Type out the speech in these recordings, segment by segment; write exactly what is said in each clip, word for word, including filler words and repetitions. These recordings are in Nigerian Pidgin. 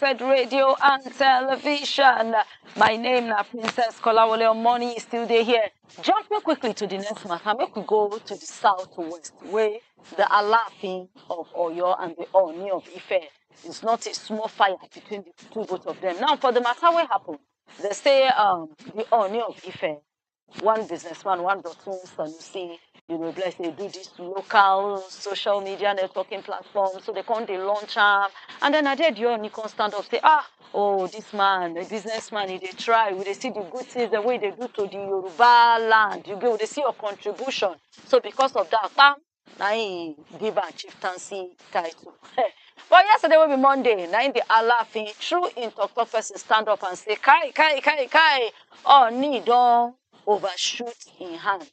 Fed Radio and Television. My name na Princess Kolawole Omoni, is still dey here. Jumping quickly to the next matter, make we go to the southwest, where the Alaafin of Oyo and the Ooni of Ife, is not a small fire between the two, both of them. Now, for the matter wey happen, they say, um, the Ooni of Ife, one businessman, one Dotun Sanusi, you know, bless, they do this local social media networking platform, so they come, they launch am, and then I did your Nikon stand up say, ah, oh, this man, a businessman, he dey try. We dey see the good things the way they do to the Yoruba land. You go, they see your contribution. So because of that, bam, na him give am chieftaincy title. But yesterday wey be Monday, na him the Alaafin, through him talk talk person, stand up and say, kai, kai, kai, kai, Ooni don overshoot him hand.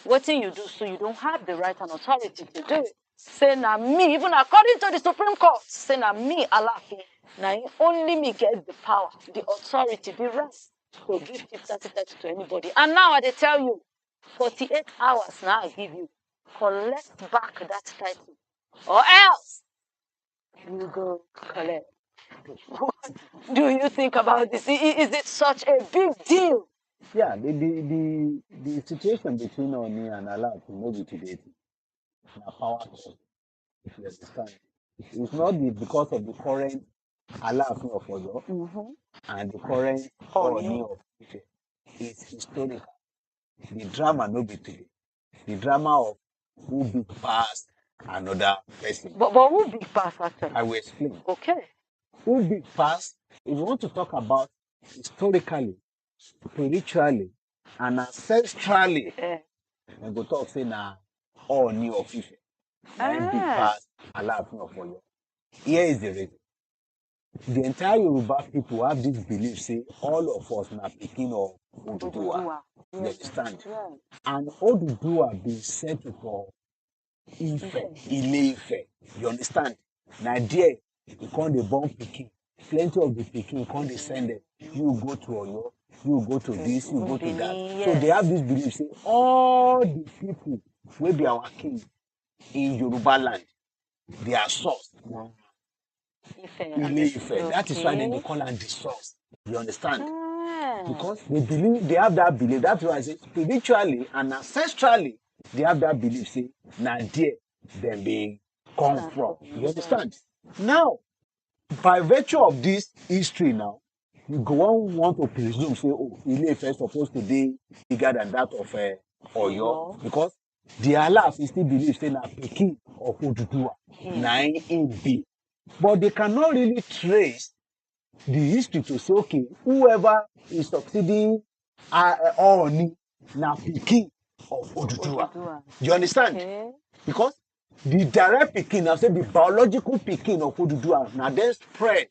Wetin you do so, you don't have the right and authority to do it. Say na me, even according to the Supreme Court, say na me, Alaafin, na him, only me get the power, the authority, the right to give chieftaincy title to anybody. And now I dey tell you, forty-eight hours now I give you. Collect back that title, or else you go collect. What do you think about this? I- i- Is it such a big deal? Yeah, the, the, the, the situation between Ooni and Alaafin no be today thing. Na power thing, if you understand. It's not the, because of the current Alaafin of Oyo Mm-hmm. and the current Ooni of Ife. It's historical. The drama no be today. The drama of who big pass another person. But but who big pass actually? I will explain. Okay. Who big pass? If you want to talk about historically, spiritually, and ancestrally, Eh. dem go talk say na Ooni of Ife. Na him big Ah. pass Alaafin of Oyo. Here is the reason. The entire Yoruba people have this belief say all of us na pikin of Oduduwa. Oduduwa. You Yes. Understand? Yeah. And Oduduwa bin settle for Ife, Ile Ife. You understand? Na there e come dey born pikin. Plenty of the pikin come dey send them. You go to Oyo, you go to this, you go to that. Benin, So yes. They have this belief say all the people wey be our king in Yoruba land, their source na Ife. Ile Ife. That is why dem dey Okay. Call am the source. You understand? Ah. Because they believe, they have that belief. That's why I say spiritually and ancestrally, they have that belief say na there dem bin come from. You understand? Now, by virtue of this history now, you go wan want to presume say, oh, Ile Ife supposed to be bigger than that of uh, Oyo, because the Alaafin still believe say na pikin of Oduduwa na him be. But they cannot really trace the history to say, okay, whoever is succeeding uh, uh, Ooni na pikin of Oduduwa. Oduduwa. You understand? Okay. Because the direct pikin, I say the biological pikin of Oduduwa, na dem spread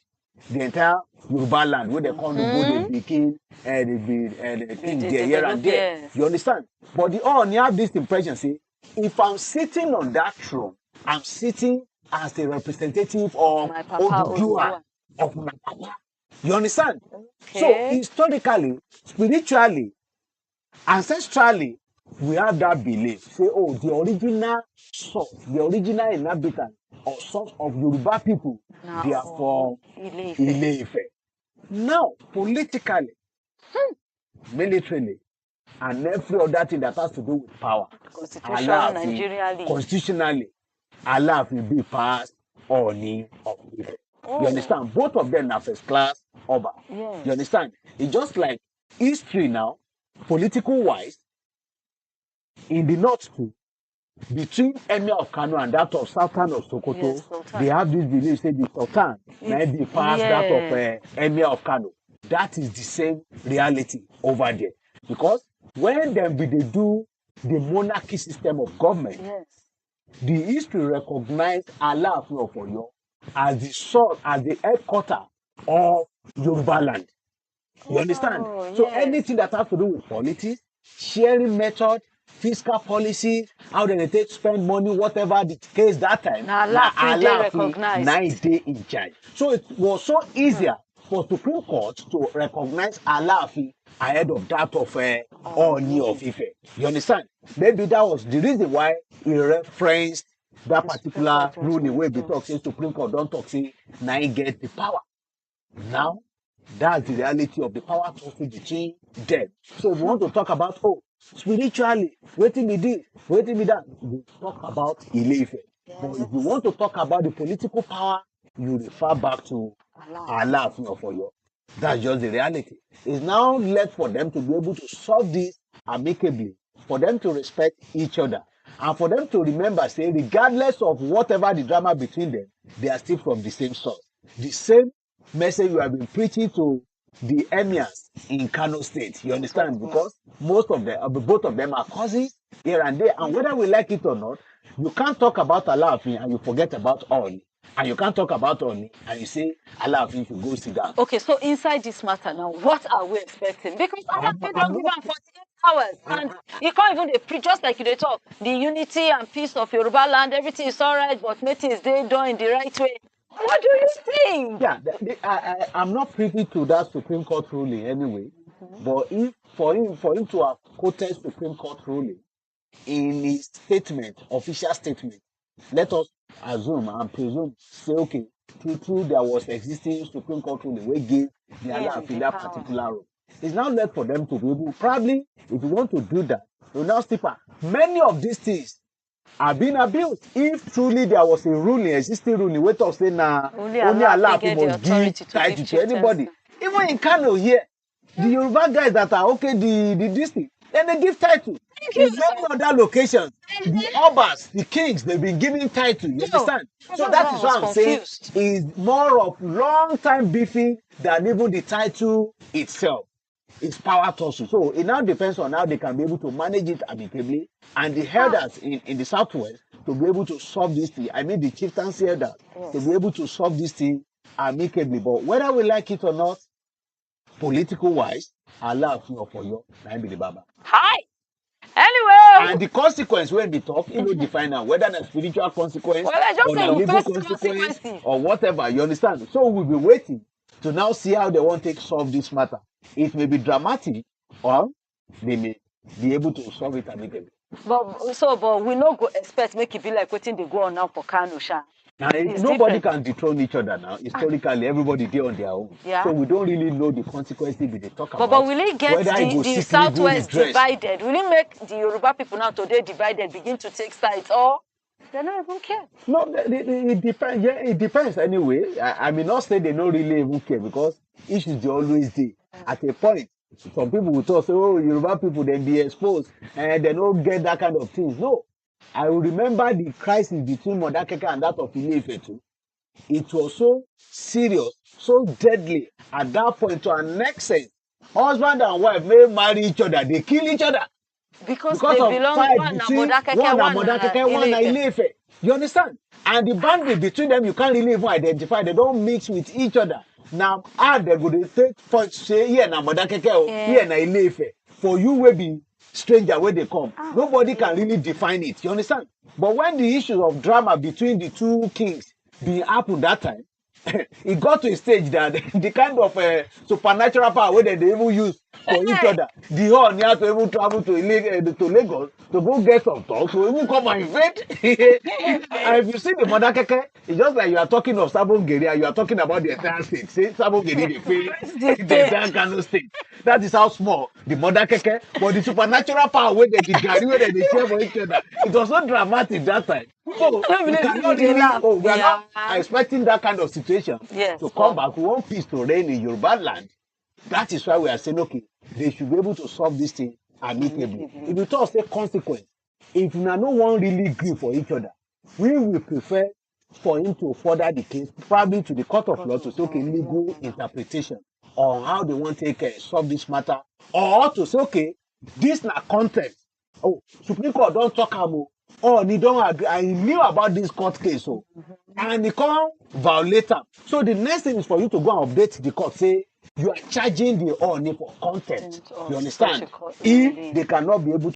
the entire Yoruba land wey dem come dey go dey begin uh, dey be uh, dey think dey there here and develop, there. yes. You understand? But the Ooni have this impression say, if I'm sitting on that throne, I'm sitting as a representative of My papa Oduduwa, Oduduwa. Of my papa. You understand? So Okay. Historically, spiritually, ancestrally, we have that belief. Say, oh, the original source, the original inhabitant or source of Yoruba people, Na they are from from Ile Ife. Ile Ife. Now, politically, militarily, and every other thing that has to do with power, Constitution Alaafin, Nigeria league. Constitutionally, Alaafin big pass Ooni of Ife. Oh. You understand? Both of them are first class Oba. Yes. You understand? It's just like history now, political wise, in the north too, between Emir of Kano and that of Sultan of Sokoto, Yes, Sultan. They have this belief say the Sultan na him big pass that of Yes. uh, Emir of Kano. That is the same reality over there. Because when dem be dey do the monarchy system of government, Yes. the history recognize Alaafin of Oyo as the source, as the headquarter of Yoruba land. You understand? Oh, So yes. Anything that has to do with politics, sharing method, fiscal policy, how dem dey take spend money, whatever the case that time, Na Alaafin dey recognized. Na him dey in charge. So it was so easier for Supreme Court to recognize Alaafin ahead of that of uh, Ooni of Ife. You understand? Maybe that was the reason why he referenced that particular Court ruling wey be judgment. Talk say Supreme Court don talk say na him get the power. Now, that's the reality of the power tussle between them. So if you want to talk about, oh, spiritually, wetin be this, wetin be that, we talk about Ile-Ife. But if you want to talk about the political power, you refer back to Alaafin of Oyo. That's just the reality. It's now left for them to be able to solve this amicably, for them to respect each other, and for them to remember, say, regardless of whatever the drama between them, they are still from the same source. The same message you have been preaching to the emirs in Kano State. You understand? Because most of them, uh, both of them are cousins here and there. And whether we like it or not, you can't talk about Alaafin and you forget about Ooni. And you can't talk about Ooni and you say Alaafin should go sit down. Okay, so inside this matter now, what are we expecting? Because Alaafin don give am forty-eight hours and he can't even dey preach, just like you dey talk. The unity and peace of Yoruba land, everything is all right, but make things dey done in the right way. What do you think? Yeah, the, the, I, I, I'm not privy to that Supreme Court ruling anyway. But if for him for him to have quoted Supreme Court ruling in his statement, official statement, let us assume and presume, say, okay, true, true, there was existing Supreme Court ruling wey give the Yeah, Alaafin the that power. Particular role. It's now left for them to be able, probably, if you want to do that, you now step back. Many of these things are being abused. If truly there was a ruling, existing ruling, wey talk say na Only only Alaafin Alaafin get the must authority give to title give to anybody, chieftaincy. Even in Kano here, the Yoruba guys that are okay, the the this thing, then they give title. In many other locations, the Obas, the kings, they've been given title. You No. Understand? So Everyone that is was what I'm saying. Confused. Is more of long time beefing than even the title itself. It's power tussle. So it now depends on how they can be able to manage it amicably, and the elders in, in the southwest to be able to solve this thing. I mean, the chieftaincy elders to be able to solve this thing amicably. But whether we like it or not, political wise, Alaafin of Oyo na him be the baba. Hi. Anyway, And the consequence wey be talk, e no define am, whether na spiritual consequence Well, I just or say na we legal face consequence consequences. Or whatever. You understand? So we'll be waiting to now see how they want take solve this matter. It may be dramatic, or they may be able to solve it amicably. But so, but we no go expect make it be like wetin dey go on now for Kano, sha. And It's nobody different. Can dethrone each other now. Historically, everybody dey on their own. Yeah. So we don't really know the consequences we dey talk But about. But will it get Whether e the, go the seek Southwest legal redress. Divided? Will it make the Yoruba people now today divided, begin to take sides, or they no even care? No, the- the- the- it depends. Yeah, it depends anyway. I, I may not say they no really even care, because issues dey always dey. At a point, some people will talk say, "Oh, Yoruba people, dem be exposed and they no get that kind of things." No, I will remember the crisis between Modakeke and that of Ile-Ife too. It was so serious, so deadly at that point, to an extent husband and wife may marry each other, they kill each other Because because they of belong, fight one na between Modakeke, one na one na Modakeke, one na Ile-Ife. Ile-Ife. You understand? And the boundary between them, you can't really even identify. They don't mix with each other. Now, how they go dey take point say, "Here na Modakeke o, Yeah. here na Ile-Ife." For you wey be stranger wey dey come, nobody can really define it. You understand? But when the issues of drama between the two kings bin happen that time, it got to a stage that the kind of uh, supernatural power wey dem dey even use for each other, the whole need to even travel to Ile- uh, to Lagos to go get some talk, to even come and invade. And if you see the Modakeke, it's just like you are talking of Sabon Gari and you are talking about the entire state. Say Sabon Gari dey fail the entire Kano state. That is how small the Modakeke, but the supernatural power wey dem, the gari wey dem dey share for each other, it was so dramatic that time. So No, we no, cannot no, really, no. oh, we are not Yeah. Expecting that kind of situation Yes, to come but- back. We want peace to reign in Yoruba land. That is why we are saying, okay, they should be able to solve this thing amicably. Amicably. If you talk say consequence, if una no wan really gree for each other, we will prefer for him to further the case, probably to the court of law, to say, okay, legal interpretation on how they want take uh, solve this matter, or to say, okay, this na contempt. Oh, Supreme Court don talk am o. Oh, he don agree. I knew about this court case o, and he come violate am. So the next thing is for you to go and update the court, say you are charging the Ooni for contempt. Contempt of You understand? such a court If ruling. They cannot be able